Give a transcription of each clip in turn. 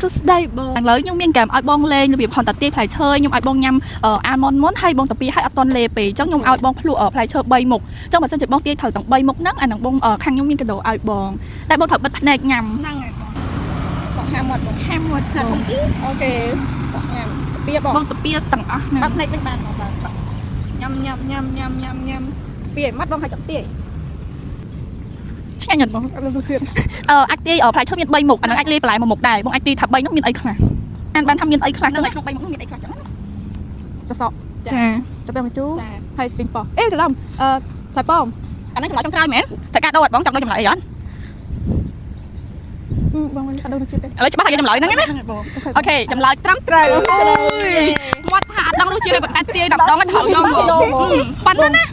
សួស្តីបងឥឡូវខ្ញុំមានហ្គេមឲ្យបងលេងរបៀបខនតាទាយផ្លែឈើខ្ញុំឲ្យបងញ៉ាំអាម៉ុនមុនហើយបងតាពីឲ្យអត់តន់លេពេកអញ្ចឹងខ្ញុំឲ្យបងភ្លក់ផ្លែឈើ3មុខអញ្ចឹងបើសិនជាបងទាយត្រូវទាំង3មុខហ្នឹងអាហ្នឹងបងខាងខ្ញុំមានកាដូឲ្យបងតែបងត្រូវបិទភ្នែកញ៉ាំ ហ្នឹងហើយបងបងហាមាត់បង ហាមាត់ ណាធំទី OK បងញ៉ាំពីបង បងតាពីទាំងអស់ហ្នឹង បើកភ្នែកវិញបានបងបាទញ៉ាំញ៉ាំញ៉ាំញ៉ាំញ៉ាំញ៉ាំពីឲ្យម៉ាត់បងឲ្យចាំទាយ ឆ្ងាញ់អត់បង អត់រសជាតិ អឺអាចទាយផ្លែឈើមាន3មុខអាហ្នឹងអាចលាយបន្លែមួយមុខដែរបងអាចទាយថា3ហ្នឹងមានអីខ្លះអានបានថាមានអីខ្លះចឹងក្នុង3មុខហ្នឹងមានអីខ្លះចឹងណា តសក់ ចា ចាប់ពីមកជូរ ចា ហើយពីងប៉ោះអេច្រឡំអឺផ្លែប៉ោម អាហ្នឹងចម្លើយចុងក្រោយមែនត្រូវការដូរអត់បងចង់ដូរចម្លើយអីអត់ បងអត់ដឹងរសជាតិទេ ឥឡូវច្បាស់ហើយយកចម្លើយហ្នឹងណា បង OK ចម្លើយត្រឹមត្រូវមាត់ថាអត់ដឹងរសជាតិទេប៉ុន្តែទាយដល់ដងឲ្យត្រូវយកមកប៉ុណ្ណាណា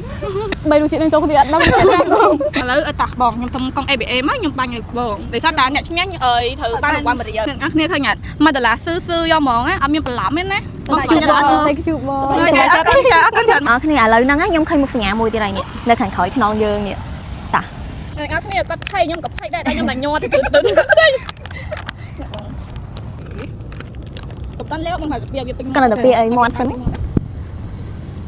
បីរសជាតិនឹងចូលគ្នាអត់ដឹងរសជាតិណាបង ឥឡូវតោះបងខ្ញុំសុំកង់ ABA មកខ្ញុំបាញ់ឲ្យបងដោយសារតែអ្នកឈ្នះអើយត្រូវបានរង្វាន់មួយរៀលអ្នកនរគ្នាឃើញអត់1ដុល្លារស៊ឺស៊ឺយកហ្មងអត់មានបន្លំទេណាបង ជូ ជូ បង បង តែជូបង អរគុណចាអរគុណចា អរគ្នាឥឡូវហ្នឹងខ្ញុំឃើញមុខសញ្ញាមួយទៀតហើយនេះនៅខាងក្រោយខ្នងយើងនេះ អ្នកនរគ្នាគាត់ភ័យខ្ញុំក៏ភ័យដែរតែខ្ញុំតែញ័រទៅទៅទៅកុំតាន់លេវបងថាវាពេញ គាត់នៅតែពីអីមាត់សិន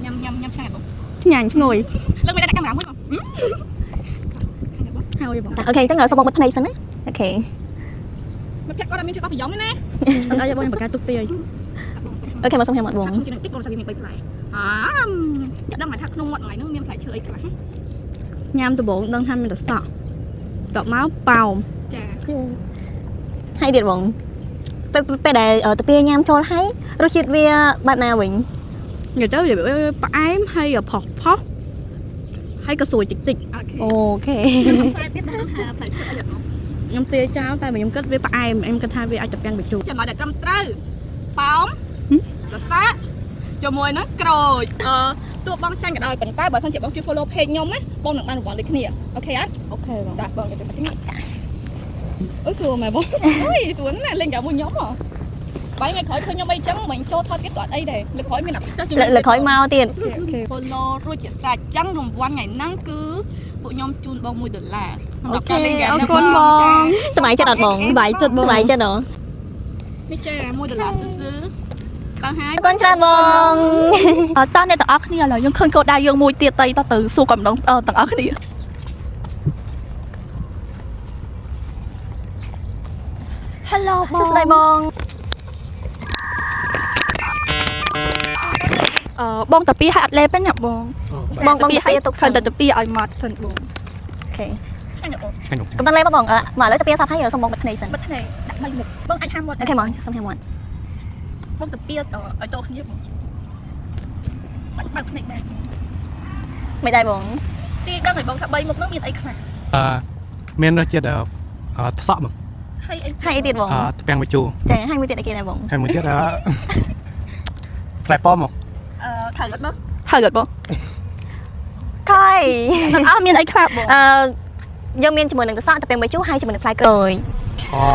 ញ៉ាំញ៉ាំញ៉ាំឆ្ងាញ់បង ញ៉ាំឈ្ងុយ លើកមិនដាក់កាមេរ៉ាមួយបង ហើយបង OK អញ្ចឹងសូមបងបិទភ្នែកសិនណា OK មិត្តភក្តិគាត់អត់មានជួយបោះប្រយ៉ងទេណា អត់អីបងខ្ញុំបង្កើតទុកទាយ OK មកសុំខ្ញុំអត់បង ខ្ញុំតិចបងថាវាមាន3ផ្លែអាចាក់ដឹងថាក្នុងមាត់ថ្ងៃហ្នឹងមានផ្លែឈើអីខ្លះ ញ៉ាំដំបូងដឹងថាមានតសក់តបមកប៉ោម ចា ហើយទៀតបងពេលពេលដែលតាពីញ៉ាំចូលហើយរសជាតិវាបែបណាវិញ និយាយទៅវាផ្អែមហើយផុសផុសហើយក៏ស្រួយតិចតិច OK OK ផ្លែទៀតដឹងថាផ្លែឈើអីអត់បង ខ្ញុំទាយចោលតែខ្ញុំគិតវាផ្អែមខ្ញុំគិតថាវាអាចតពាំងបញ្ជូរ ចំណុចដែលត្រឹមត្រូវប៉ោមរសាជាមួយនឹងក្រូចអឺទោះបងចាញ់ក៏ដោយប៉ុន្តែបើសិនជាបងជួយ follow page ខ្ញុំណាបងនឹងបានរង្វាន់ដូចគ្នា OK អត់ OK បង ចាបងទៅទៅ អើសួរម៉ែបង អូយស្រួលណាស់លេងកាមួយខ្ញុំហ៎បាយថ្ងៃក្រោយឃើញខ្ញុំអីចឹងមិនចូលថតទៀតក៏អត់អីដែរលើកក្រោយមានអាពិសេសជាង លើក្រោយមកទៀត OK follow រួចជាស្រេចចឹងរង្វាន់ថ្ងៃហ្នឹងគឺពួកខ្ញុំជូនបង1ដុល្លារសម្រាប់ អូខេ ការលេងហ្គេម អរ ហ្នឹង គុណបង សប្បាយចិត្តអត់បង សប្បាយចិត្តបង សប្បាយចិត្តហ៎ នេះចា1ដុល្លារស៊ឺស៊ឺតើហើយ អរគុណច្រើនបង តើអ្នកទាំងអស់គ្នាឥឡូវយើងឃើញកូដដៅយើងមួយទៀតតៃតទៅសួរកំដងទាំងអស់គ្នា Hello បង សួស្តីបង អឺបងតាពីឲ្យអត់លេបទេណាបង បងបង តាពី តាពីទុកសិន ឲ្យតែតាពីឲ្យម៉ត់សិនបង អូខេ ឆ្ងាញ់បង ឆ្ងាញ់ កុំតាន់លេបបងអឺមកឥឡូវតាពីសាប់ហើយសូមបងបិទភ្នែកសិន បិទភ្នែកដាក់បីមុខបងអាចហាមមាត់ OK មកសុំហាមាត់ បងតាពីឲ្យចូលគ្នាបងបាច់បើកភ្នែកដែរ មិនដែរបង ទីដឹងឲ្យបងថាបីមុខហ្នឹងមានអីខ្លះ អឺមានរសជាតិអឺថ្សក់បង ហើយអី ហើយអីទៀតបង អឺថ្ពាំងបញ្ជូរ ចាហើយមួយទៀតអីគេដែរបង ហើយមួយទៀតអឺផ្លែប៉ោមមក អឺត្រូវអត់បងត្រូវអត់បង កៃ ទាំងអស់មានអីខ្លះបង អឺយើងមានជាមួយនឹងតសក់តាពីមួយជូរហើយជាមួយនឹងផ្លែក្រូច អូ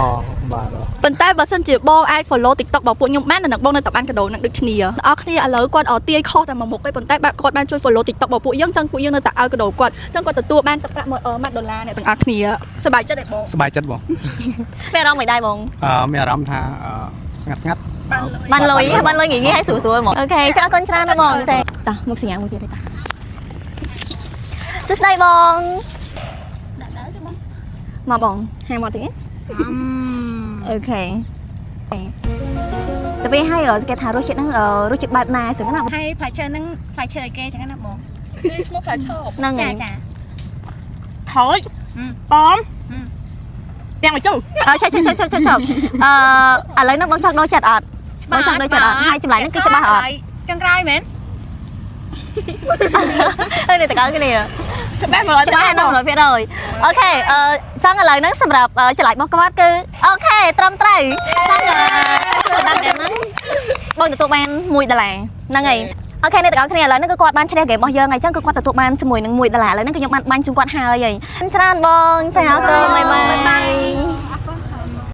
បាទ ប៉ុន្តែបើសិនជាបងអាច follow TikTok របស់ពួកខ្ញុំបាននឹងបងនៅតែបានកាដូនឹងដូចគ្នាអរគ្នាឥឡូវគាត់អត់ទាយខុសតែមួយមុខទេប៉ុន្តែបែបគាត់បានជួយ follow TikTok របស់ពួកយើងចឹងពួកយើងនៅតែឲ្យកាដូគាត់ចឹងគាត់ទទួលបានទឹកប្រាក់1ដុល្លារអ្នកទាំងអស់គ្នាសប្បាយចិត្តទេបង សប្បាយចិត្តបង មានអារម្មណ៍មិនដែរបង អឺមានអារម្មណ៍ថាអឺស្ងាត់ស្ងាត់ បានលុយ បានលុយបានលុយងាយងាយហើយស្រួលស្រួលហ្មង OK ចាអរគុណច្រើនណាស់បងចាតោះមុខសញ្ញាមួយទៀតទេតាសួស្តីបងមកបងហាមកទៀត OK តែពេលហើយគេថារសជាតិហ្នឹងរសជាតិបែបណាចឹងណា ហើយផ្លែឈើហ្នឹងផ្លែឈើអីគេចឹងណាបង ឈ្មោះផ្លែឈើ ហ្នឹងហើយ ចាចា ខូចប៉មពាំងបញ្ជូរ អើឆាប់ឆាប់ឆាប់ឆាប់ឆាប់អឺឥឡូវហ្នឹងបងចង់ដូរចិត្តអត់បងចង់ដូរចិត្តអត់ហើយចម្លើយហ្នឹងគឺច្បាស់អត់ ចង់ក្រោយមែន ហើយនេះតើគ្នា ច្បាស់100% ច្បាស់ណាស់100% OK អឺចង់ឥឡូវហ្នឹងសម្រាប់ចម្លើយរបស់គាត់គឺ OK ត្រឹមត្រូវចង់សម្រាប់ហ្គេមហ្នឹងបងទទួលបាន1ដុល្លារហ្នឹងហើយ OK អ្នកទាំងអស់គ្នាឥឡូវហ្នឹងគឺគាត់បានឈ្នះហ្គេមរបស់យើងហើយអញ្ចឹងគឺគាត់ទទួលបានជាមួយនឹង1ដុល្លារឥឡូវហ្នឹងគឺខ្ញុំបានបាញ់ជូនគាត់ហើយហើយច្រើនបងចាអរគុណ bye bye.